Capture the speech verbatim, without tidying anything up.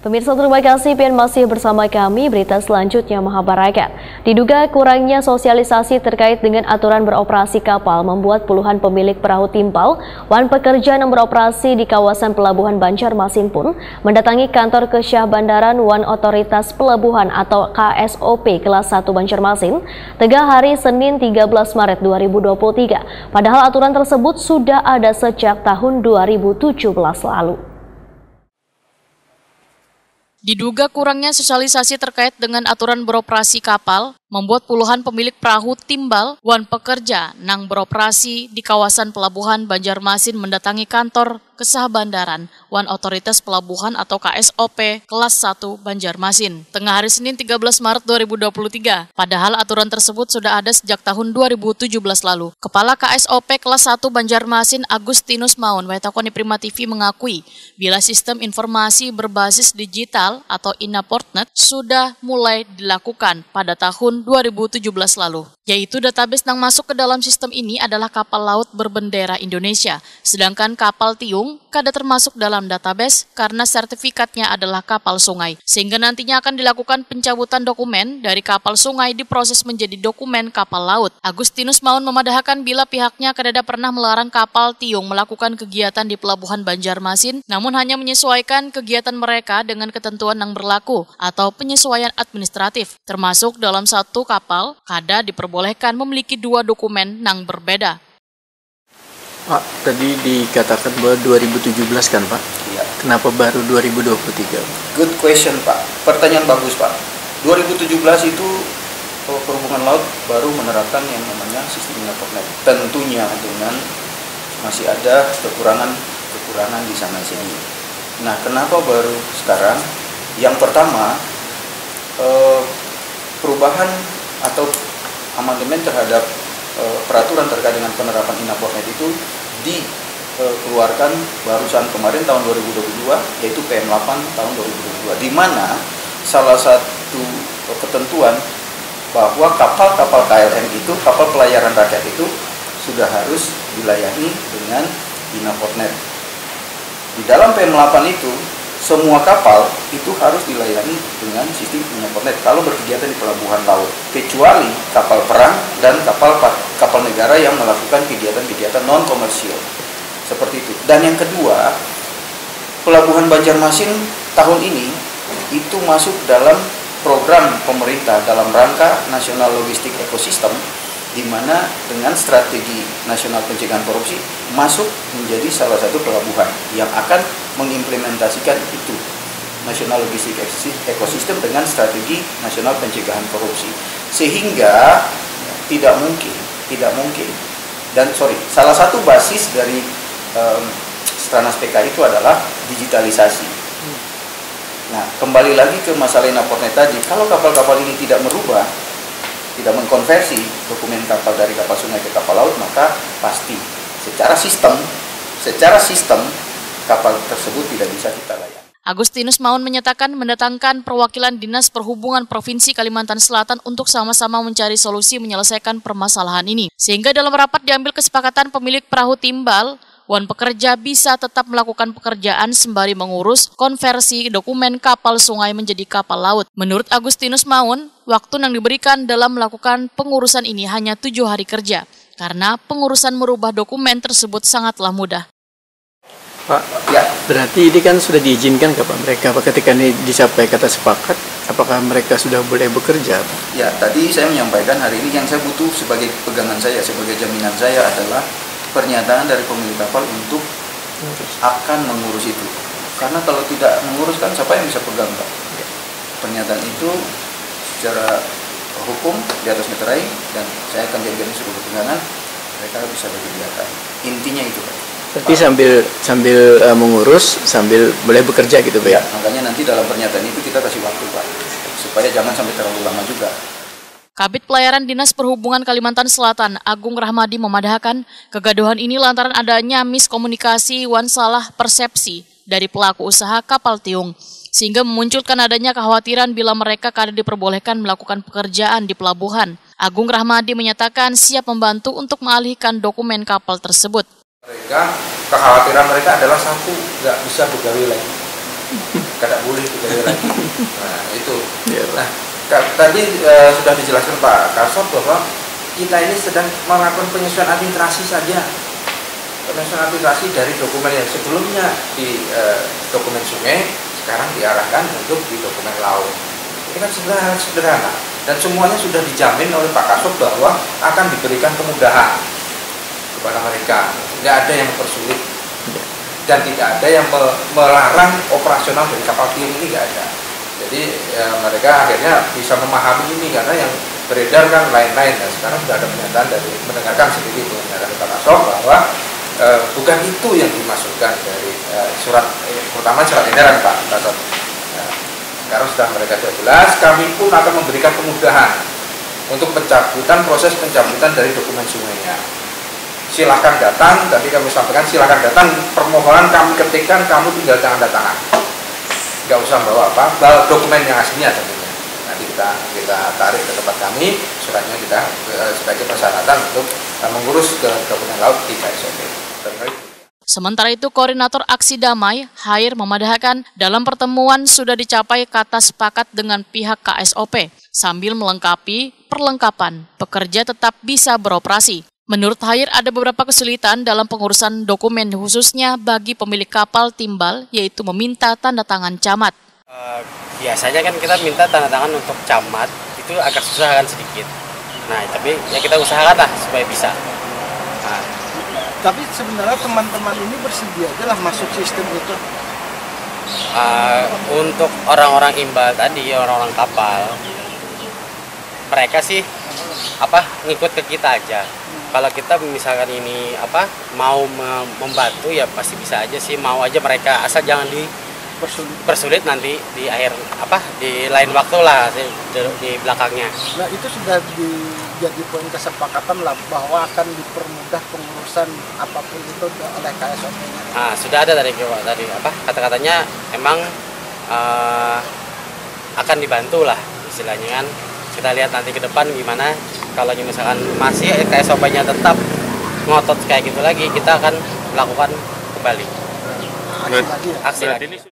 Pemirsa, terima kasih pian masih bersama kami. Berita selanjutnya mahabarakan. Diduga kurangnya sosialisasi terkait dengan aturan beroperasi kapal membuat puluhan pemilik perahu timbal wan pekerja yang beroperasi di kawasan pelabuhan Banjarmasin pun mendatangi kantor Kesyah Bandaran wan Otoritas Pelabuhan atau K S O P kelas satu Banjarmasin tegah hari Senin tiga belas Maret dua ribu dua puluh tiga. Padahal aturan tersebut sudah ada sejak tahun dua ribu tujuh belas lalu. Diduga kurangnya sosialisasi terkait dengan aturan beroperasi kapal, membuat puluhan pemilik perahu timbal wan pekerja nang beroperasi di kawasan pelabuhan Banjarmasin mendatangi kantor Kesah Bandaran wan Otoritas Pelabuhan atau K S O P kelas satu Banjarmasin tengah hari Senin tiga belas Maret dua ribu dua puluh tiga. Padahal aturan tersebut sudah ada sejak tahun dua ribu tujuh belas lalu. Kepala K S O P kelas satu Banjarmasin Agustinus Maun, wayah takoni Prima T V, mengakui bila sistem informasi berbasis digital atau Inapportnet sudah mulai dilakukan pada tahun dua ribu tujuh belas lalu, yaitu database nang masuk ke dalam sistem ini adalah kapal laut berbendera Indonesia, sedangkan kapal tiung kada termasuk dalam database karena sertifikatnya adalah kapal sungai, sehingga nantinya akan dilakukan pencabutan dokumen dari kapal sungai diproses menjadi dokumen kapal laut. Agustinus Maun memadahakan bila pihaknya kadada pernah melarang kapal tiung melakukan kegiatan di Pelabuhan Banjarmasin, namun hanya menyesuaikan kegiatan mereka dengan ketentuan yang berlaku atau penyesuaian administratif, termasuk dalam satu kapal kada diperbolehkan memiliki dua dokumen yang berbeda. Pak, tadi dikatakan bahwa dua ribu tujuh belas kan, Pak? Iya. Kenapa baru dua ribu dua puluh tiga? Good question, Pak. Pertanyaan bagus, Pak. dua ribu tujuh belas itu, eh, Perhubungan Laut baru menerapkan yang namanya sistem Inapportnet. Tentunya dengan masih ada kekurangan-kekurangan di sana sini. Nah, kenapa baru sekarang? Yang pertama, eh, perubahan atau amandemen terhadap, eh, peraturan terkait dengan penerapan Inapportnet itu dikeluarkan barusan kemarin, tahun dua ribu dua puluh dua, yaitu P M delapan tahun dua ribu dua puluh dua, di mana salah satu, eh, ketentuan bahwa kapal-kapal K L M itu, kapal pelayaran rakyat itu, sudah harus dilayani dengan Inapportnet. Di dalam P M delapan itu, semua kapal itu harus dilayani dengan sistem Inapportnet kalau berkegiatan di pelabuhan laut, kecuali kapal perang dan kapal par-, kapal negara yang melakukan kegiatan-kegiatan non komersial. Seperti itu. Dan yang kedua, Pelabuhan Banjarmasin tahun ini itu masuk dalam program pemerintah dalam rangka National Logistic Ecosystem, di mana dengan strategi nasional pencegahan korupsi masuk menjadi salah satu pelabuhan yang akan mengimplementasikan itu, National Logistic Ecosystem dengan strategi nasional pencegahan korupsi, sehingga tidak mungkin, tidak mungkin, dan, sorry, salah satu basis dari, em, Stranas P K itu adalah digitalisasi. Nah, kembali lagi ke masalah Inapportnet tadi, kalau kapal-kapal ini tidak merubah, tidak mengkonversi dokumen kapal dari kapal sungai ke kapal laut, maka pasti secara sistem, secara sistem kapal tersebut tidak bisa kita layani. Agustinus Maun menyatakan mendatangkan perwakilan Dinas Perhubungan Provinsi Kalimantan Selatan untuk sama-sama mencari solusi menyelesaikan permasalahan ini. Sehingga dalam rapat diambil kesepakatan pemilik perahu timbal wan pekerja bisa tetap melakukan pekerjaan sembari mengurus konversi dokumen kapal sungai menjadi kapal laut. Menurut Agustinus Maun, waktu yang diberikan dalam melakukan pengurusan ini hanya tujuh hari kerja, karena pengurusan merubah dokumen tersebut sangatlah mudah. Pak, ya, berarti ini kan sudah diizinkan ke Pak mereka, Pak, ketika ini dicapai kata sepakat, apakah mereka sudah boleh bekerja, Pak? Ya, tadi saya menyampaikan hari ini yang saya butuh sebagai pegangan saya, sebagai jaminan saya adalah pernyataan dari pemilik kapal untuk akan mengurus itu. Karena kalau tidak mengurus kan siapa yang bisa pegang, Pak? Pernyataan itu secara hukum di atas meterai dan saya akan jadikan sebagai pegangan, mereka bisa berkegiatan. Intinya itu, Pak. Berarti sambil sambil uh, mengurus sambil boleh bekerja gitu, Pak, ya? Makanya nanti dalam pernyataan itu kita kasih waktu, Pak, supaya jangan sampai terlalu lama juga. Kabid Pelayaran Dinas Perhubungan Kalimantan Selatan, Agung Rahmadi, memadahakan kegaduhan ini lantaran adanya miskomunikasi wan salah persepsi dari pelaku usaha kapal tiung, sehingga memunculkan adanya kekhawatiran bila mereka kada diperbolehkan melakukan pekerjaan di pelabuhan. Agung Rahmadi menyatakan siap membantu untuk mengalihkan dokumen kapal tersebut. Mereka, kekhawatiran mereka adalah satu, nggak bisa begawe lagi. Kada boleh budaya lagi. Nah, itu. Nah, ka- tadi eh, sudah dijelaskan Pak Kasop bahwa kita ini sedang melakukan penyesuaian administrasi saja. Penyesuaian administrasi dari dokumen yang sebelumnya di eh, dokumen sungai, sekarang diarahkan untuk di dokumen laut. Ini kan sebenarnya hal sederhana dan semuanya sudah dijamin oleh Pak Kasop bahwa akan diberikan kemudahan kepada mereka. Tidak ada yang mempersulit dan tidak ada yang me- melarang operasional dari kapal tiung ini, tidak ada. Jadi ya, mereka akhirnya bisa memahami ini karena yang beredar kan lain-lain. Nah, sekarang sudah ada pernyataan dari, mendengarkan sendiri pernyataan dari Pak Kasop bahwa eh, bukan itu yang dimaksudkan dari eh, surat, eh, terutama surat edaran Pak Kasop. Nah, sekarang sudah mereka sudah jelas, kami pun akan memberikan kemudahan untuk pencabutan, proses pencabutan dari dokumen sungainya. Silahkan datang, tadi kami sampaikan, silahkan datang, permohonan kami ketikkan, kamu tinggal tanda tangan. Nggak usah bawa apa, bawa dokumen yang aslinya tentunya. Nanti kita kita tarik ke tempat kami, suratnya kita eh, sebagai persyaratan untuk eh, mengurus ke dokumen laut di K S O P. Terkait Sementara itu, Koordinator Aksi Damai, Hair, memadahkan dalam pertemuan sudah dicapai kata sepakat dengan pihak K S O P sambil melengkapi perlengkapan pekerja tetap bisa beroperasi. Menurut Hair, ada beberapa kesulitan dalam pengurusan dokumen khususnya bagi pemilik kapal timbal, yaitu meminta tanda tangan camat. Eh, biasanya kan kita minta tanda tangan untuk camat, itu agak susah kan sedikit. Nah, tapi ya kita usahakan lah supaya bisa. Nah, Tapi sebenarnya teman-teman ini bersedia aja lah masuk sistem itu. Eh, untuk orang-orang imbal tadi, orang-orang kapal, mereka sih apa ngikut ke kita aja. Kalau kita misalkan ini apa mau me- membantu ya pasti bisa aja sih, mau aja mereka, asal jangan di Bersulit. persulit nanti di akhir apa di lain waktu lah di, di belakangnya. Nah itu sudah di, jadi poin kesepakatan lah bahwa akan dipermudah pengurusan apapun itu oleh K S O P-nya. Nah, sudah ada tadi tadi apa kata-katanya emang eh, akan dibantu lah istilahnya kan. Kita lihat nanti ke depan gimana kalau misalkan masih K S O P-nya tetap ngotot kayak gitu lagi, kita akan melakukan kembali Aksi lagi ya. aksi Berarti lagi. Ini